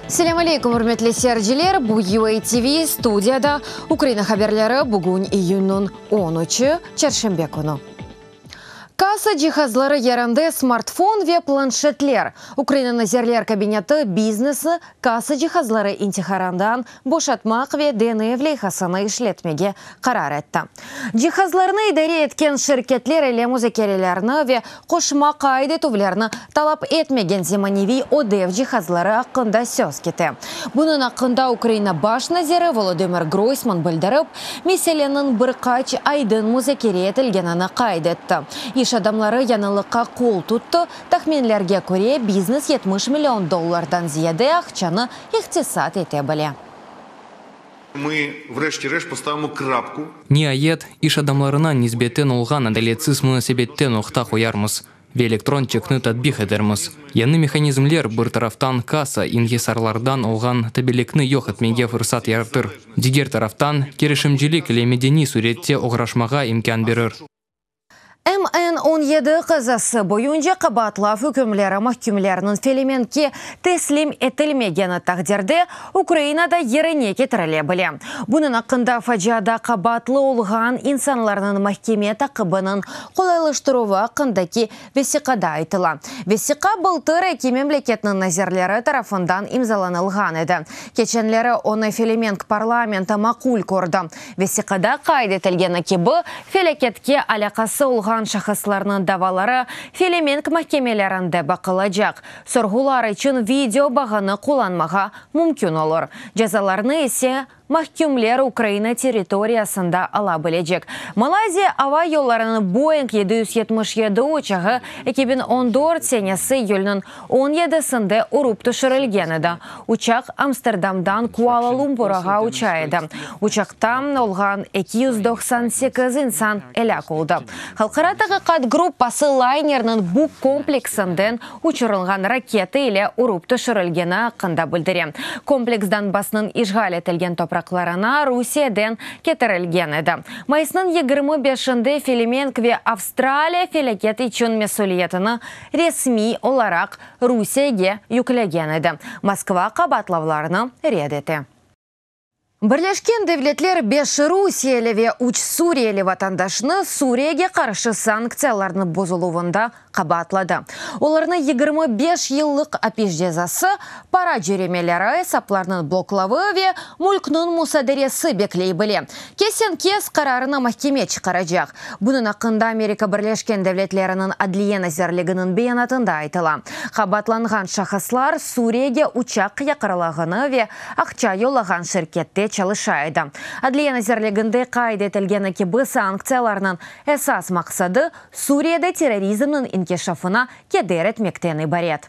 Selâm aleykum, ürmetli seyirciler! Bu UA TV, studiyada Ukraina haberleri, bugün iyünniñ on üçü, çarşenbe künü. Kassa cihazları yerinde smartfon ve planşetler. Ukraina Nazirler Kabineti biznesni kassa cihazları intiharından boşatmaq ve deñev leyhasını işletmege qarar etti. Cihazlarnı idare etken şirketler ile muzakerelerni ve qoşma qayd etüvlerni talap etmegen zemaneviy ödev cihazları aqqında söz kete. Bunıñ aqqında Ukraina baş naziri Volodımır Groysman bildirip, meseleniñ bir qaç aydın muzakere etilgenini qayd etti. İş adamları yañılıqqa qol tuttı, tahminlerge köre, biznes 70 million dollardan ziyade aqçanı iqtisat ete bile. Niayet, iş adamlarına nisbeten olğan adaletsiz munasebette noqta qoyarmız ve elektron çekni tatbiq etermiz. Yañı mehanizmler bir taraftan kassa inhisarlardan olğan tabilikni yoq etmege fırsat yaratır, diger taraftan, kirişimcilik ile medeniy sürette oğraşmağa imkân berir. MN 17 qazası boyunca qabaatlav ükümleri mahkümlerniñ Felemenkke teslim etilmegeni taqdirde Ukrainada yerine ketirile bile. Bunıñ aqqında faciada qabaatlı olğan insanlarnıñ mahkeme taqibiniñ qolaylaştıruvı aqqındaki vesiqada aytıla. Vesiqa bıltır eki memleketniñ nazirleri tarafından imzalanılğan edi. Keçenleri onı Felemenk parlamenti maqul kördi. Vesiqada qayd etilgeni kibi, felâketke alâqası olğan şahıslarnıñ davaları Felemenk mahkemelerinde baqılacaq. Sorğular içün video bağını qullanmağa mümkün olur. Cezalarnı ise mahkümler Ukraina territoriyasında ala bilecek. Malayziya ava yollarınıñ Boeing 777 uçağı 2014 senesi iyülniñ on yedisinde urıp tüşürilgen edi. Uçaq Amsterdamdan Kuala-Lumpurağa uça edi. Uçaqta olğan 298 insan elâk oldı. Halqara taqiqat gruppası laynerniñ Buk kompleksinden uçurılğan raketa ile urıp tüşürilgeni aqqında bildire. Kompleks Donbassnıñ işğal etilgen topraqlarına Rusiyeden ketirilgen edi. Mayısnıñ 25-inde Felemenk ve Avstraliya felâket içün mesüliyetini resmiy olaraq Rusiyege yüklegen edi. Moskva qabaatlavlarnı red ete. Birleşken Devletler beş rusiyeli ve üç suriyeli vatandaşnı Suriyege qarşı sanktsiyalarnıñ bozuluvında qabaatladı. Olarnı 25 yıllıq apis cezası, para cöremeleri, esaplarnıñ bloklavı ve mülkniñ musaderesi bekley bile. Kesen-kes qararını mahkeme çıqaracaq. Bunıñ aqqında Amerika Birleşken Devletleriniñ Adliye nazirliginiñ beyanatında aytıla. Qabaatlanğan şahıslar Suriyege uçaq yaqarlığını ve aqça yollağan şirkette çalışa edi. Adliye nazirliginde qayd etilgeni kibi, sanktsiyalarnıñ esas maqsadı, Suriyede terrorizmniñ inkişafına keder etmekten ibaret.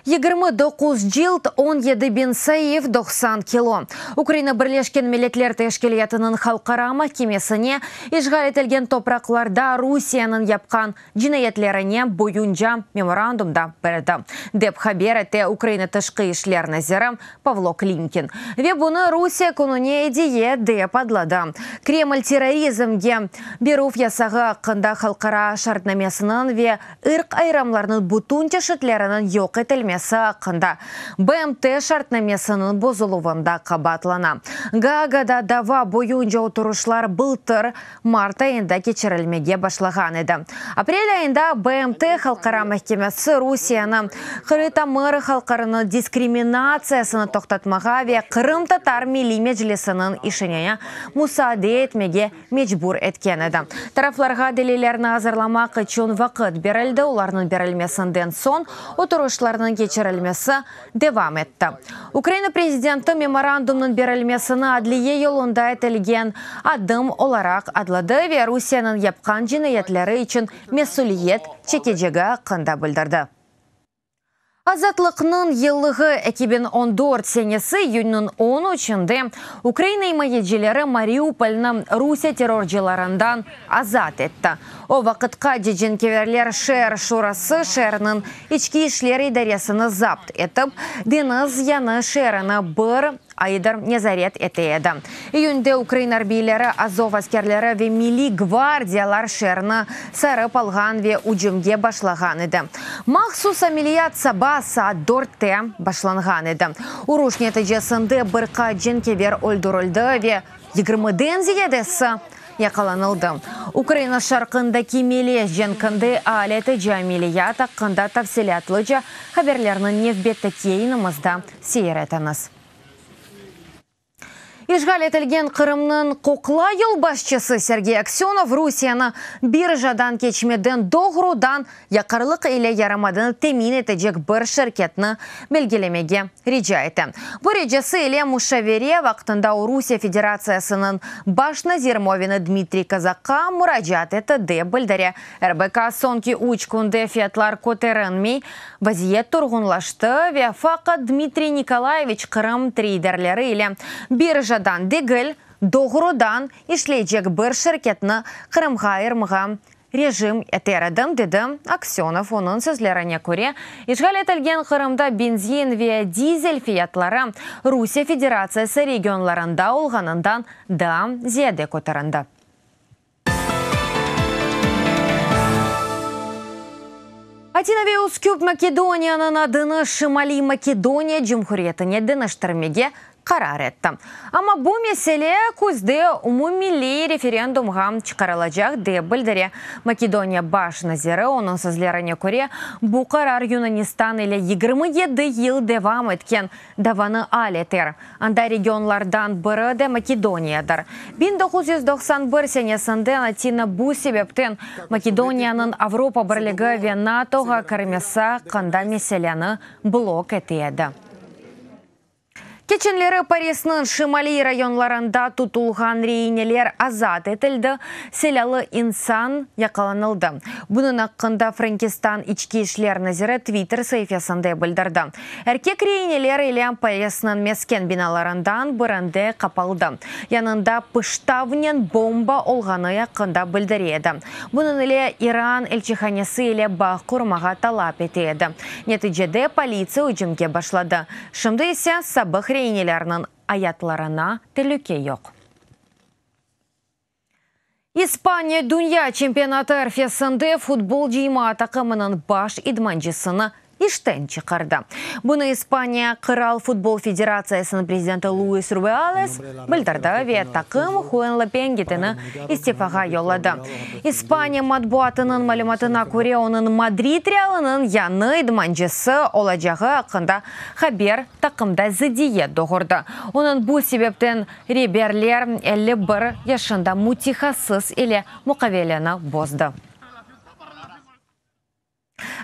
29 cilt, 17 biñ saif, 90 kilo. Ukraina Birleşken Milletler Teşkilâtınıñ Halqara mahkemesine işğal etilgen topraqlarda Rusiyeniñ yapqan cinayetlerine boyunca memorandum da berdi, dep haber ete Ukraina Tışqı işler naziri Pavlo Klimkin. Ve bunı Rusiye kününe ediye dep adladı. Kreml terrorizmge berüv yasağı aqqında halqara şartnamesiniñ ve ırq ayırımlarınıñ bütün çeşitleriniñ yoq etilmesi aqqında BMT şartnamesiniñ bozuluvında qabaatlana. Gaagada dava boyunca oturışlar bıltır mart ayında keçirilmege başlağan edi. Aprel ayında BMT Halqara mahkemesi Rusiyeni Qırım tamır halqlarınıñ diskriminatsiyasını toqtatmağa ve Qırımtatar Milliy Meclisiniñ işine musaade etmege mecbur etken edi. Taraflarğa delillerni azırlamaq içün vaqıt berildi, olarnıñ berilmesinden soñ oturışlarnıñ keçirilmesi devam etti. Ukraina prezidenti memorandumnıñ berilmesini adliye yolunda etilgen adım olaraq adladı ve Rusiyeniñ yapqan cinayetleri içün mesüliyet çekecegi aqqında bildirdi. Azatlıqnıñ yıllığı 2014 senesi iyünniñ 13-inde Ukraina imayecileri Mariupolnı Rusiye terrorcılarından azat etti. O vaqıtqa cenkâverler şeer şurası şeerniñ içki işler idaresini zapt etip, deñiz yanı şeerini bir. aydır nezaret ete edi. İyünde ukrain arbiyleri, Azov askerleri ve Milliy gvardiyalar şeerni sarıp alğan ve ücümge başlağan edi. Mahsus ameliyat saba saat dörtte başlanğan edi. Uruş neticesinde bir qaç cenkâver öldürildi ve yigirmiden ziyadesi yaqalanıldı. Ukraina şarqındaki Melez cenkinde al etici ameliyat aqqında tafsilâtlıca haberlerni nevbetteki yayınımızda seyir etiñiz. İşğal etilgen Qırımnıñ qoqla yolbaşçısı Sergey Aksönov Rusiyeni birjadan keçmeden doğrudan yaqarlıq ile yarımadanı temin etecek bir şirketni belgilemege rica ete. Bu ricası ile muşavere vaqtında o Rusiye Federatsiyasınıñ baş nazir muavini Dmitriy Kozakqa muracaat etti, dep bildire RBK. Soñki üç künde fiyatlar köterinmey, vaziyet turğunlaştı ve faqat Dmitriy Nikolayeviç Qırım treyderleri ile birjadan degil, doğrudan işleycek bir şirketni Qırımğa ayırmağa rejim eter edim, dedi Aksönov. Onıñ sözlerine köre, işğal etilgen Qırımda benzin ve dizel fiyatları Rusiye Federatsiyası regionlarında olğanından daa ziyade köterindi. Atina ve Üsküp Makedoniyanıñ adını Şimaliy Makedoniya Cumhuriyetine deñiştirmege qarar etti. Amma bu mesele küzde umummilliy referendumğa çıqarılacaq, dep bildire Makedoniya baş naziri. Onıñ sözlerine köre, bu qarar Yunanistan ile 27 yıl devam etken davanı al eter. Anda regionlardan biri de Makedoniyadır. 1991 senesinden Atina bu sebepten Makedoniyanıñ Avropa Birligi ve NATOğa kirmesi aqqında meseleni blok ete edi. Keçenleri Parisniñ şimaliy rayonlarında tutulğan reineler azat etildi, silâlı insan yaqalanıldı. Bunıñ aqqında Frenkistan içki işler naziri Twitter saifesinde bildirdi. Erkek reineler ile Parisniñ mesken binalarından birinde qapaldı. Yanında pıştavnen bomba olğanı aqqında bildire edi. Bunıñ ile İran elçihanesi ile bağ qurmağa talap ete edi. Neticede politsiya ücümge başladı. Şimdi ise sabıq reinelerniñ ayatlarına telüke yoq. İspaniya dünya çempionatı arfesinde futbol cıyma taqımınıñ baş idmancısını işten çıqardı. Bunı İspaniya Qıral futbol federatsiyasınıñ prezidenti Luis Rubiales bildirdi ve taqım Huen Lopengitini istifağa yolladı. İspaniya matbuatınıñ malümatına köre, onıñ Madrid Realınıñ yañı idmancısı olacağı aqqında haber taqımda zıddiyet doğurdı. Onıñ bu sebepten Reberler 51 yaşında mütehassıs ile muqaveleni bozdı.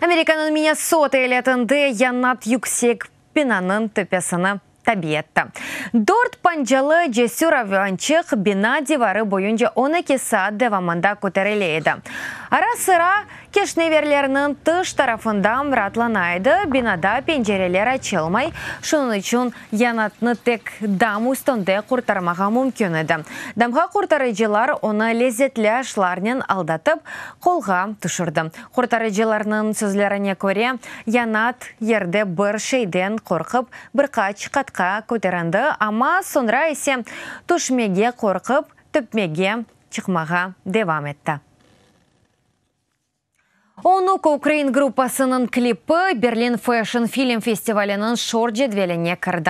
Amerikanıñ Minnesota eyaletinde yanat yüksek binanıñ töpesini tabi etti. Dört pancalı cesür ayvançıq bina divarı boyunca 12 saat devamında köterile edi. Ara-sıra Keşneverlerniñ tış tarafında ratlana edi, binada pencereler açılmay, şunıñ içün yanatnı tek dam üstünde qurtarmağa mümkün edi. Damğa qurtarıcılar onı lezzetli aşlarnen aldatıp, qolğa tüşürdi. Qurtarıcılarnıñ sözlerine köre, yanat yerde bir şeyden qorqıp, bir qaç qatqa köterindi, amma soñra ise tüşmege qorqıp, töpmege çıqmağa devam etti. Onuka ukrain gruppasınıñ klipi Berlin Fashion Film festivaliniñ şort cedveline kirdi.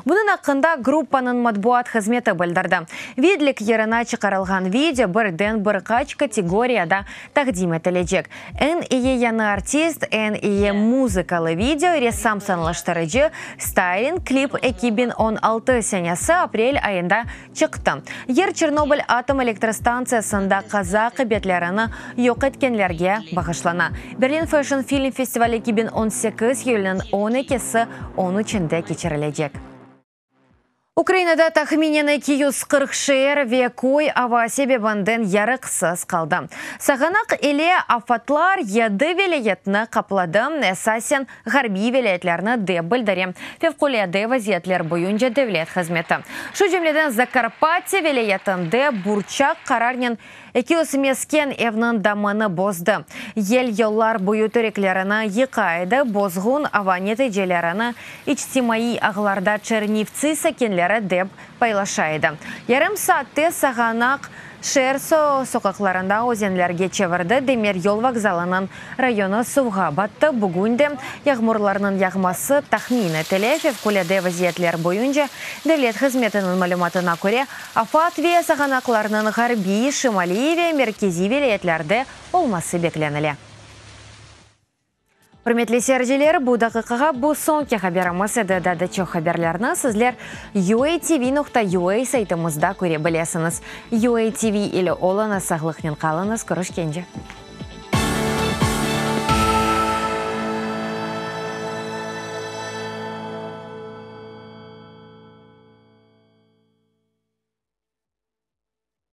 Bunıñ aqqında gruppanıñ matbuat hızmeti bildirdi. Vidlik yırına çıqarılğan video birden bir qaç kategoriyada taqdim etilecek, eñ eyi yañı artist, eñ eyi muzıkalı video, ressam-sanlaştırıcı, stayling, klip 2016 senesi aprel ayında Çıqtı. Yır Çernobıl atom elektrostantsiyasında qaza aqibetlerini yoq etkenlerge bağışlana. Berlin Fashion Film Festivali 2018 iyülniñ on ekisi, on üçünde keçirilecek. Ukrainada tahminen 240 şeer ve köy ava sebebinden yarıqsız qaldı. Sağanaq ile afatlar yedi vilâyetni qapladı, esasen ğarbiy vilâyetlerni, dep bildire Fevqulâde vaziyetler boyunca devlet hızmeti. Şu cümleden, Zakarpatye vilâyetinde burçaq qararnen. 200 mesken evniñ damını bozdı. Yel yollar boyu tereklerini yıqa edi, bozğun ava neticelerini içtimaiy ağlarda Çernivtsi sakinleri dep paylaşa edi. Yarım saatte sağanaq şeer soqaqlarında özenlerge çevirdi, demiryol vokzalınıñ rayonı suvğa battı. Bugün de yağmurlarnıñ yağması tahmin etile. Fevqulâde vaziyetler boyunca devlet hızmetiniñ malümatına köre, afat ve sağanaqlarnıñ ğarbiy, şimaliy ve merkeziy vilâyetlerde olması beklenile. Ürmetli seyirciler, bu daqiqağa bu soñki haberimiz edi. Daa da çoq haberlerni sizler UATV noqta UA saytımızda köre bilesiñiz. UATV ile oluñız, sağlıqnen qalıñız, körüşkence!